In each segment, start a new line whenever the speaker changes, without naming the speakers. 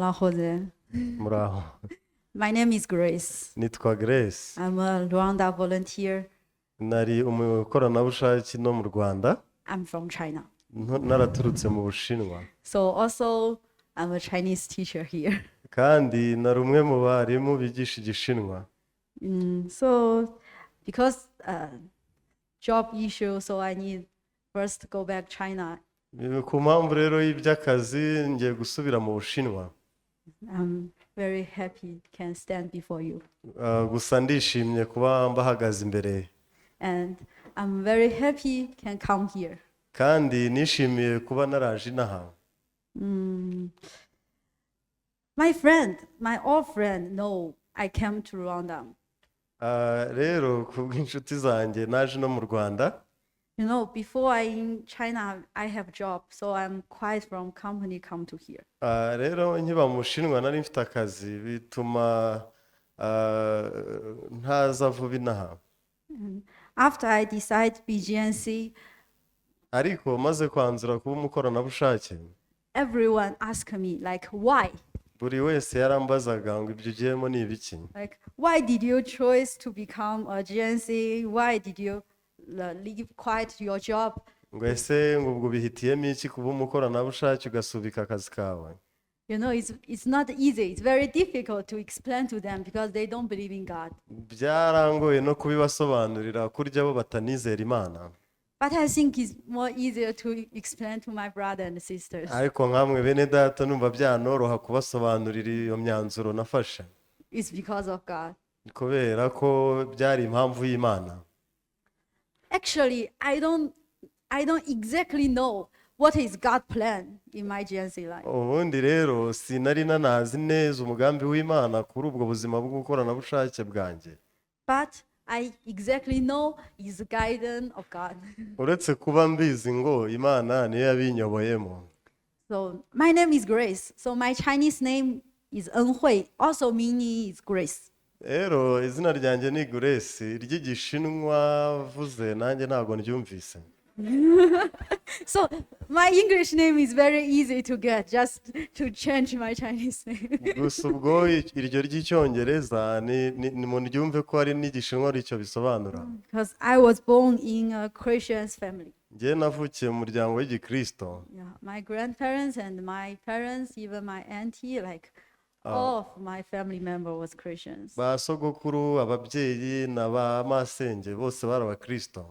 Murakoze.
Muraho.
My name is Grace.
Nitwa Grace.
I'm a Rwanda volunteer.
Nari umukoranabushake no mu Rwanda.
I'm from China.
Naraturutse mu Bushinwa.
So also I'm a Chinese teacher here.
Kandi nari umwe mu barimu bigisha Igishinwa.
So because job issue, so I need first to go back China.
Ku mpamvu rero y'iby'akazi ngiye gusubira mu Bushinwa.
I'm very happy can stand before you.
Gusa ndishimye kuba mbahagaze imbere.
And I'm very happy can come here.
Kandi nishimiye kuba naraje inaha.
My friend, my old friend know I came to Rwanda.
Rero ku bw'inshuti zanjye naje no mu Rwanda.
Before I in China, I have job, so I'm quite from company come to here.
Rero nkiba mu Bushinwa nari mfite akazi bituma ntaza vuba inaha.
After I decide be GNC,
Ariko maze kwanzura kuba umukoranabushake,
everyone ask me like, why?
Buri wese yarambazaga ngo ibyo ugiyemo ni ibiki?
Like, why did you choose to become a GNC? Why did you leave quite your job?
Ngo ese ngo ubwo ubihitiyemo iki kuba umukoranabushake ugasubika akazi kawe?
It's not easy. It's very difficult to explain to them because they don't believe in God.
Byarangoye no kubibasobanurira kurya bo batanizera Imana.
But I think it's more easier to explain to my brother and sisters.
Ariko nkamwe bene data numva byanoroha kubasobanurira iyo myanzuro nafashe.
It's because of God.
Kubera ko byari impamvu y'Imana.
Actually, I don't exactly know what is God plan in my GNC life.
Ubundi rero sinari nanazi neza umugambi w'Imana kuri ubwo buzima bw'ubukoranabushake bwanjye.
But I exactly know is the guidance of God.
Uretse kuba mbizi ngo Imana niyo yabinyoboyemo.
So my name is Grace. So my Chinese name is En Hui, also meaning is grace.
Rero izina ryanjye ni Grace, iry'Igishinwa vuze nanjye ntabwo ndyumvise.
So my English name is very easy to get, just to change my Chinese name.
Gusa ubwo iryo ry'Icyongereza ni muryumve ko hari n'Igishinwa aricyo bisobanura.
Because I was born in a Christian family.
Njyewe navukiye mu muryango w'Igikristo.
Yeah, my grandparents and my parents, even my auntie, like all of my family member was Christians.
Ba sogokuru, ababyeyi na ba masenge bose bari Abakristo.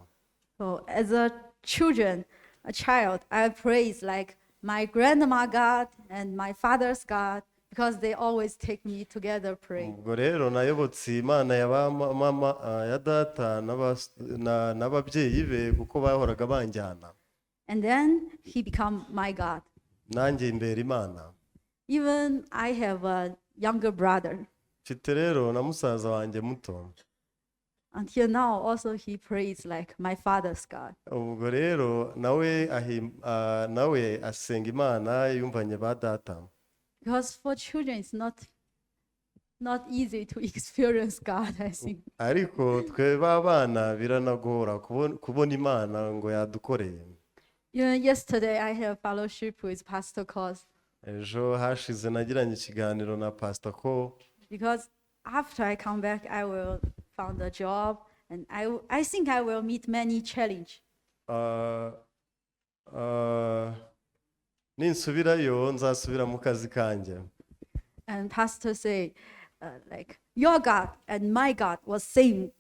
So as a children, a child, I praise like my grandma God and my father's God because they always take me together pray.
Ubwo rero nayobotse Imana ya ba mama ya data n'ababyeyi be kuko bahoraga banjyana.
And then he become my God.
Nanjye imbera Imana.
Even I have a younger brother.
Mfite rero na musaza wanjye muto.
Until now, also he prays like my father's God.
Ubwo rero nawe nawe asenga Imana yumvanye ba data.
Because for children, it's not easy to experience God, I think.
Ariko twe b'abana biranagora kubona Imana ngo yadukoreye.
Even yesterday, I have fellowship with Pastor Kos
Ejo hashize nagiranye ikiganiro na Pastor ko
because after I come back, I will found a job and I think I will meet many challenge.
Ninsubirayo nzasubira mu kazi kanjye.
And pastor say, like, your God and my God was same.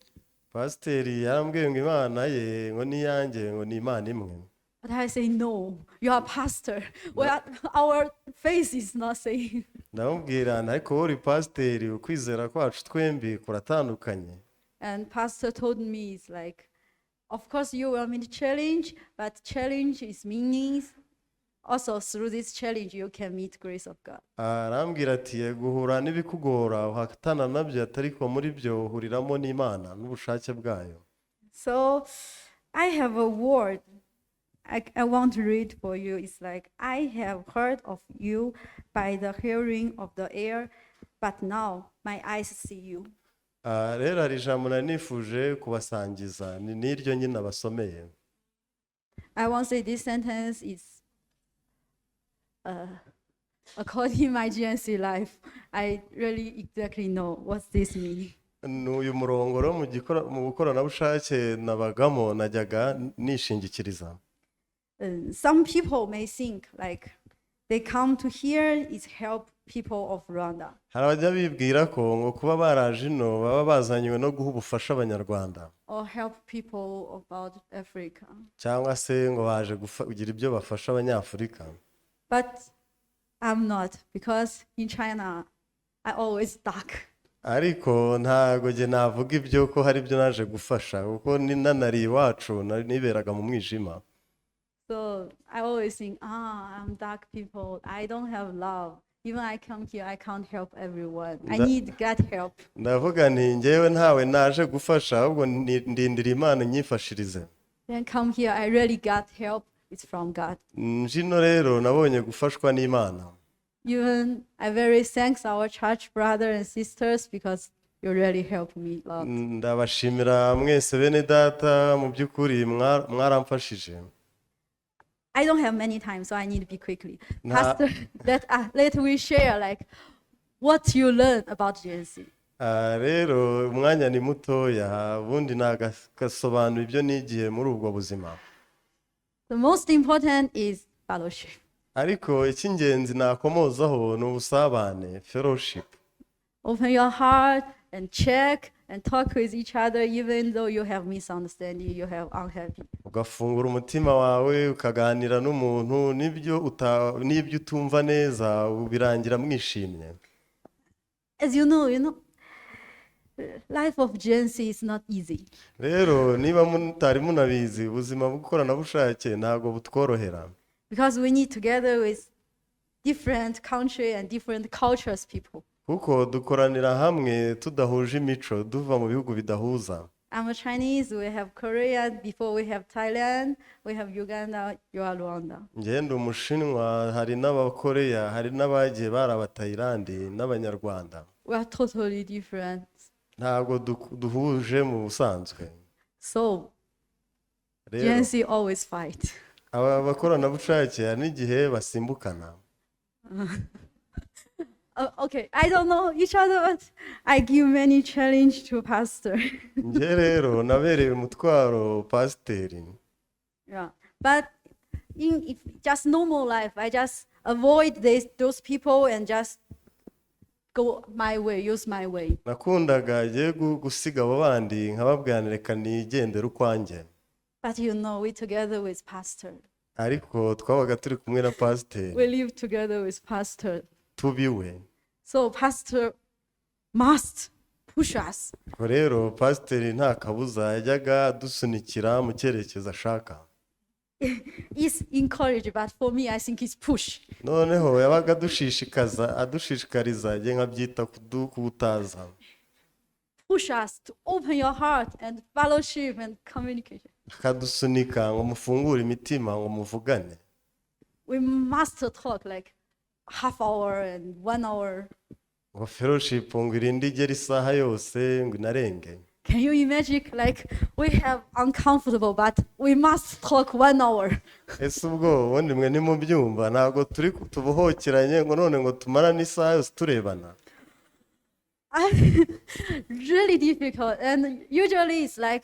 Pasiteri yarambwiye ngo Imana ye ngo n'iyanjye ngo ni Imana imwe.
But I say, no, you are pastor. Well, our faith is not same.
Ndamubwira nti ariko wowe uri pasiteri, ukwizera kwacu twembi kuratandukanye.
And pastor told me, it's like, of course you will meet challenge, but challenge is meanings. Also through this challenge, you can meet grace of God.
Arambwira ati yego uhura n'ibikugora uhatana nabyo, ariko muri byo uhuriramo n'Imana n'ubushake bwayo.
So I have a word I want to read for you. It's like, I have heard of you by the hearing of the ear, but now my eyes see you.
Rero hari ijambo nari nifuje kubasangiza, ni n'iryo nyine abasomeye.
I won't say this sentence is According my GNC life, I really exactly know what's this meaning.
Ni uyu murongo rero mu bukoranabushake nabagamo najyaga nishingikiriza.
Some people may think like they come to here is help people of Rwanda.
Hari abajya bibwira ko ngo kuba baraje ino baba bazanywe no guha ubufasha Abanyarwanda
or help people about Africa.
Cyangwa se ngo baje kugira ibyo bafasha Abanyafurika.
But I'm not, because in China I always dark.
Ariko ntago njye navuga ibyo ko hari ibyo naje gufasha kuko nanari iwacu niberaga mu mwijima.
So I always think, ah, I'm dark people. I don't have love. Even I come here, I can't help everyone. I need God help.
Ndavuga nti njyewe ntawe naje gufasha ahubwo ndindira Imana inyifashirize.
Then come here, I really got help. It's from God.
Nje ino rero nabonye gufashwa n'Imana.
Even I very thanks our church brother and sisters because you really help me a lot.
Ndabashimira mwese bene data mu by'ukuri mwaramfashije.
I don't have many time, so I need to be quickly. Pastor, let we share like what you learn about GNC.
Ah, rero umwanya ni mutoya ubundi nagasobanura ibyo nigiye muri ubwo buzima.
The most important is fellowship.
Ariko icy'ingenzi nakomozaho ni ubusabane, fellowship.
Open your heart and check and talk with each other, even though you have misunderstanding, you have unhappy.
Ugafungura umutima wawe ukaganira n'umuntu n'ibyo utumva neza birangira mwishimye.
As you know, life of GNC is not easy.
Rero niba mutari munabizi ubuzima bw'ikoranabushake ntabwo butworohera.
Because we need together with different country and different cultures people.
Kuko dukoranira hamwe tudahuje imico duva mu bihugu bidahuza.
I'm a Chinese, we have Korea, before we have Thailand, we have Uganda, you are Rwanda.
Njye ndi Umushinwa hari n'Abakoreya hari n'abagiye bari Abatayilandi n'Abanyarwanda.
We are totally different.
Ntabwo duhuje mu busanzwe.
So
Rero
GNC always fight.
Aba bakoranabushake hari n'igihe basimbukana.
Okay, I don't know each other, but I give many challenge to pastor.
Njye rero nabereye umutwaro pasiteri.
Yeah, but in if just normal life, I just avoid those people and just go my way, use my way.
Nakundaga ngiye gusiga abo bandi nkababwira nti reka nigendere ukwanjye.
But we together with pastor.
Ariko twabaga turi kumwe na pasiteri.
We live together with pastor.
Tubiwe.
So pastor must push us.
Ubwo rero pasiteri nta kabuza yajyaga adusunikira mu cyerekezo ashaka.
It's encourage, but for me, I think it's push.
Noneho yabaga adushishikaza adushishikariza njye nkabyita kuwutaza.
Push us to open your heart and fellowship and communication.
Akadusunika ngo mufungure imitima ngo muvugane.
We must talk like half hour and one hour.
Ngo fellowship ngo irinde igera isaha yose ngo inarenge.
Can you imagine? Like we have uncomfortable, but we must talk one hour.
Ese ubwo ubundi mwe ntimubyumva ntabwo turi tubohokeranye ngo none ngo tumarane isaha yose turebana.
Really difficult. And usually it's like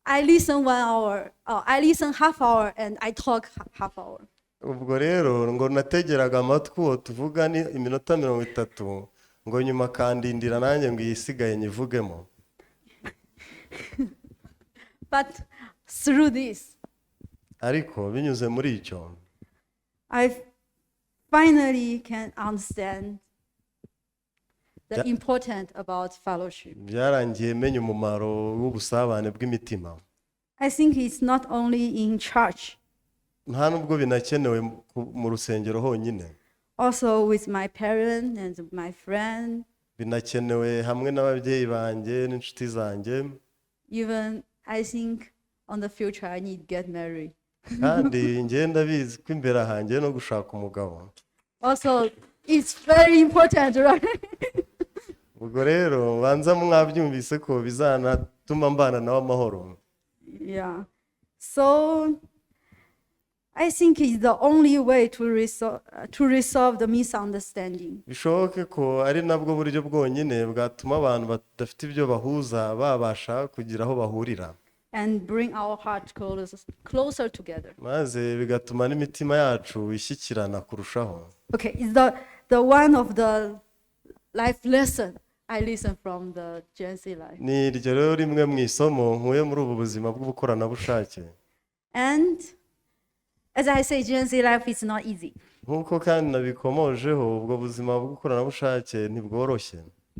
I listen one hour, or I listen half hour, and I talk half hour.
Ubwo rero ngo nategeraga amatwi uwo tuvuga ni iminota 30 ngo nyuma akandindira nanjye ngo iyisigaye nyivugemo.
But through this,
Ariko binyuze muri icyo
I finally can understand the important about fellowship.
Byarangiye menya umumaro w'ubusabane bw'imitima.
I think it's not only in church,
Nta nubwo binakenewe mu rusengero honyine.
Also with my parents and my friend.
Binakenewe hamwe n'ababyeyi banjye n'inshuti zanjye.
Even I think on the future I need to get married.
Kandi njye ndabizi ko imbere hanjye no gushaka umugabo.
Also, it's very important, right?
Ubwo rero banza mwabyumvise ko bizanatuma mbana nawe amahoro.
Yeah. So I think it's the only way to resolve the misunderstanding.
Bishoboke ko ari nabwo buryo bwonyine bwatuma abantu badafite ibyo bahuza babasha kugira aho bahurira
And bring our heart closer together.
Maze bigatuma n'imitima yacu ishyikirana kurushaho.
Okay, it's the one of the life lesson I listen from the GNC life.
Ni iryo rero rimwe mu isomo nkuye muri ubu buzima bw'ubukoranabushake.
And as I say, GNC life is not easy.
Nk'uko kandi nabikomojeho, ubwo buzima bw'ubukoranabushake ntibworoshye.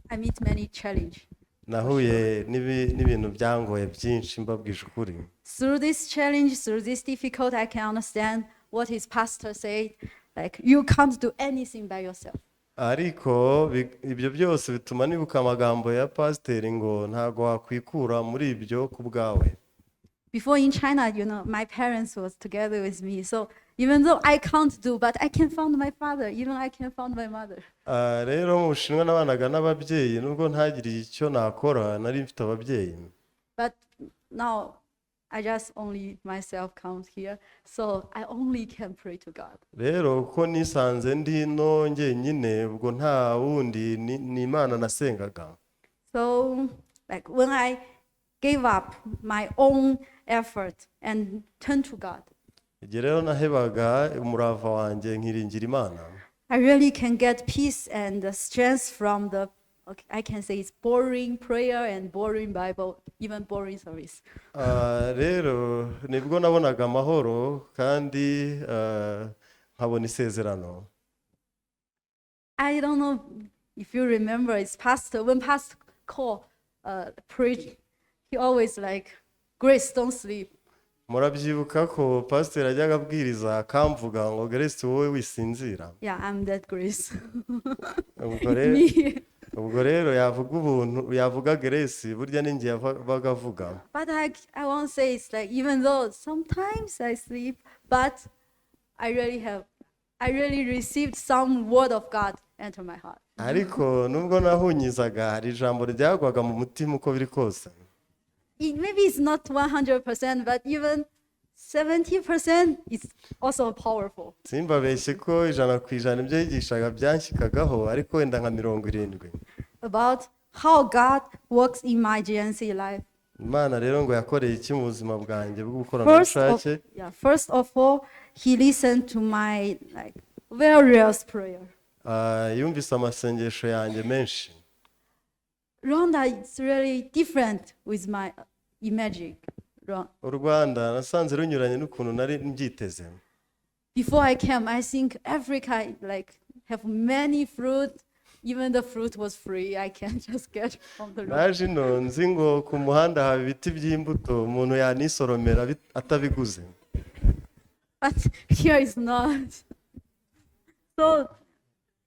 I meet many challenge.
Nahuye n'ibintu byangoye byinshi, mbabwije ukuri.
Through this challenge, through this difficult, I can understand what his pastor said. Like, you can't do anything by yourself.
Ariko ibyo byose bituma nibuka amagambo ya pasiteri ngo ntabwo wakwikura muri ibyo ku bwawe.
Before in China, my parents was together with me. So even though I can't do, but I can find my father, even I can find my mother.
Ah, rero mu Bushinwa nabanaga n'ababyeyi, nubwo ntagiriye icyo nakora nari mfite ababyeyi.
But now I just only myself comes here. So I only can pray to God.
Rero kuko nisanze ndi no njyenyine, ubwo nta wundi ni Imana nasengaga.
So like when I gave up my own effort and turned to God,
Igihe rero nahebaga umurava wanjye nkiringira Imana,
I really can get peace and the strength from the, okay, I can say it's boring prayer and boring Bible, even boring service.
Ah, rero nibwo nabonaga amahoro kandi nkabona isezerano.
I don't know if you remember, it's pastor, when Pastor Cole preached, he always like, "Grace, don't sleep."
Murabyibuka ko pasiteri ajyaga abwiriza akamvuga ngo "Grace, wowe wisinzira."
Yeah, I'm that Grace.
Ubwo
It's
rero
me.
Ubwo rero yavuga ubuntu, yavuga Grace, burya ni njye yabaga avuga.
But I won't say it's like, even though sometimes I sleep, but I really received some word of God enter my heart.
Ariko nubwo nahunyizaga, hari ijambo ryagwaga mu mutima uko biri kose.
Maybe it's not 100%, but even 70% is also powerful.
Simbabeshye ko 100% ibyo yigishaga byanshyikagaho, ariko wenda nka 70.
About how God works in my GNC life.
Imana rero ngo yakoreye iki mu buzima bwanjye
First of,
bw'ubukoranabushake?
Yeah, first of all, He listened to my like various prayer.
Ah, yumvise amasengesho yanjye menshi.
Rwanda is really different with my imagine.
U Rwanda nasanze runyuranye n'ukuntu nari mbyiteze.
Before I came, I think Africa like have many fruit. Even the fruit was free. I can just get from the road.
Naje ino nzi ngo ku muhanda haba ibiti by'imbuto, umuntu yanisoromera atabiguze.
But here is not. So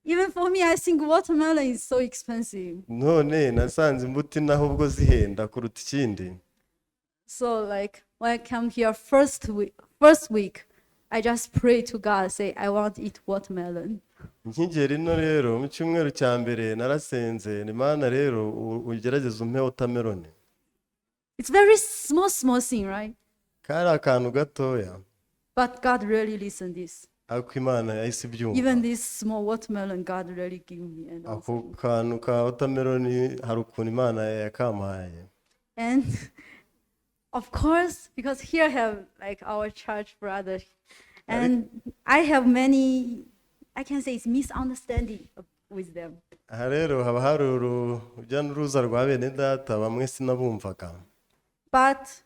even for me, I think watermelon is so expensive.
None nasanze imbuto inaho ubwo zihenda kuruta ikindi.
So like when I come here first week, I just pray to God, say I want to eat watermelon.
Nkigera ino rero mu cyumweru cya mbere narasenze ni Mana rero ugerageze umpe watermelon.
It's very small, small thing, right?
Kari akantu gatoya.
But God really listened this.
Ariko Imana yahise ibyumva.
Even this small watermelon, God really give me. And
Ako
also.
Kantu ka watermelon hari ukuntu Imana yakampaye.
And of course, because here have like our church brother, and I have many, I can say it's misunderstanding with them.
Aha rero haba hari urujya n'uruza rwa bene data, bamwe sinabumvaga.
But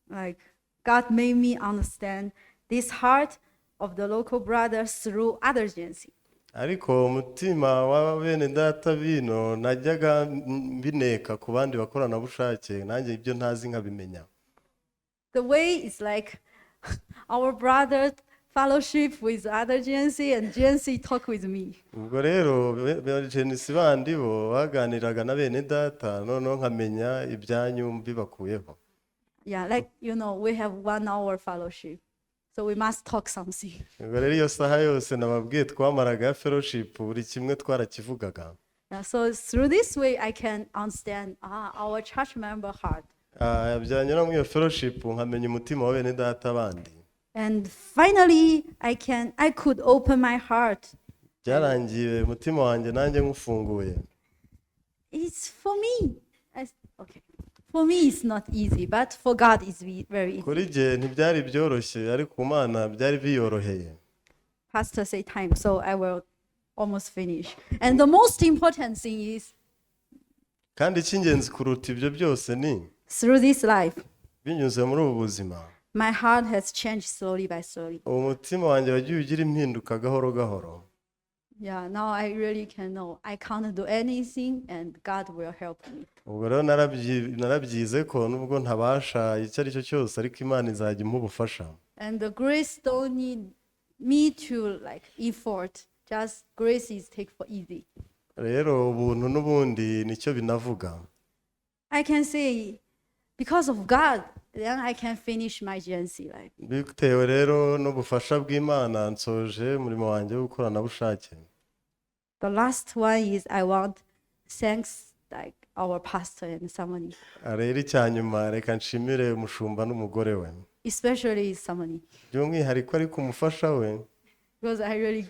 like God made me understand this heart of the local brothers through other agency.
Ariko umutima wa bene data bino najyaga mbineka ku bandi bakoranabushake, nanjye ibyo ntazi nkabimenya.
The way is like our brother fellowship with other GNC and GNC talk with me.
Ubwo rero GNC bandi bo baganiraga na bene data, noneho nkamenya ibyanyu mbibakuyeho.
Yeah, like we have 1 hour fellowship, so we must talk something.
Ubwo rero iyo saha yose nababwiye twamaraga ya fellowship, buri kimwe twarakivugaga.
Yeah, so through this way, I can understand our church member heart.
Ah, byanyura muri iyo fellowship nkamenya umutima wa bene data bandi.
And finally, I could open my heart.
Byarangiye umutima wanjye nanjye nywufunguye.
It's for me. Okay. For me, it's not easy, but for God, it's very easy.
Kuri jye ntibyari byoroshye, ariko ku Mana byari biyoroheye.
Pastor say time, so I will almost finish. And the most important thing is
Kandi icy'ingenzi kuruta ibyo byose ni
through this life,
binyuze muri ubu buzima,
my heart has changed slowly by slowly.
Umutima wanjye wagiye ugira impinduka gahoro gahoro.
Yeah, now I really can know I can't do anything and God will help me.
Ubwo rero narabyize ko nubwo ntabasha icyo ari cyo cyose, ariko Imana izajya impa ubufasha.
And the grace don't need me to like effort. Just grace is take for easy.
Rero ubuntu n'ubundi nicyo binavuga.
I can say because of God, then I can finish my GNC life.
Bitewe rero n'ubufasha bw'Imana nsoje umurimo wanjye w'ubukoranabushake.
The last one is I want thanks like our pastor and someone,
Rero icya nyuma, reka nshimire umushumba n'umugore we,
especially someone,
by'umwihariko ariko umufasha we,
because I really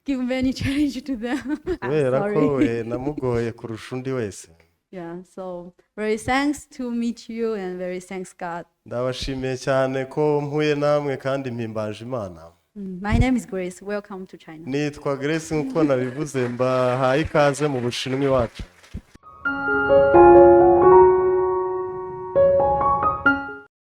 give many challenge to them. I'm
kubera ko
sorry.
We namugoye kurusha undi wese.
Yeah, so very thanks to meet you and very thanks God.
Ndabashimiye cyane ko mpuye namwe kandi mpimbaje Imana.
My name is Grace. Welcome to China.
Nitwa Grace nk'uko nabivuze, mbahaye ikaze mu Bushinwa iwacu.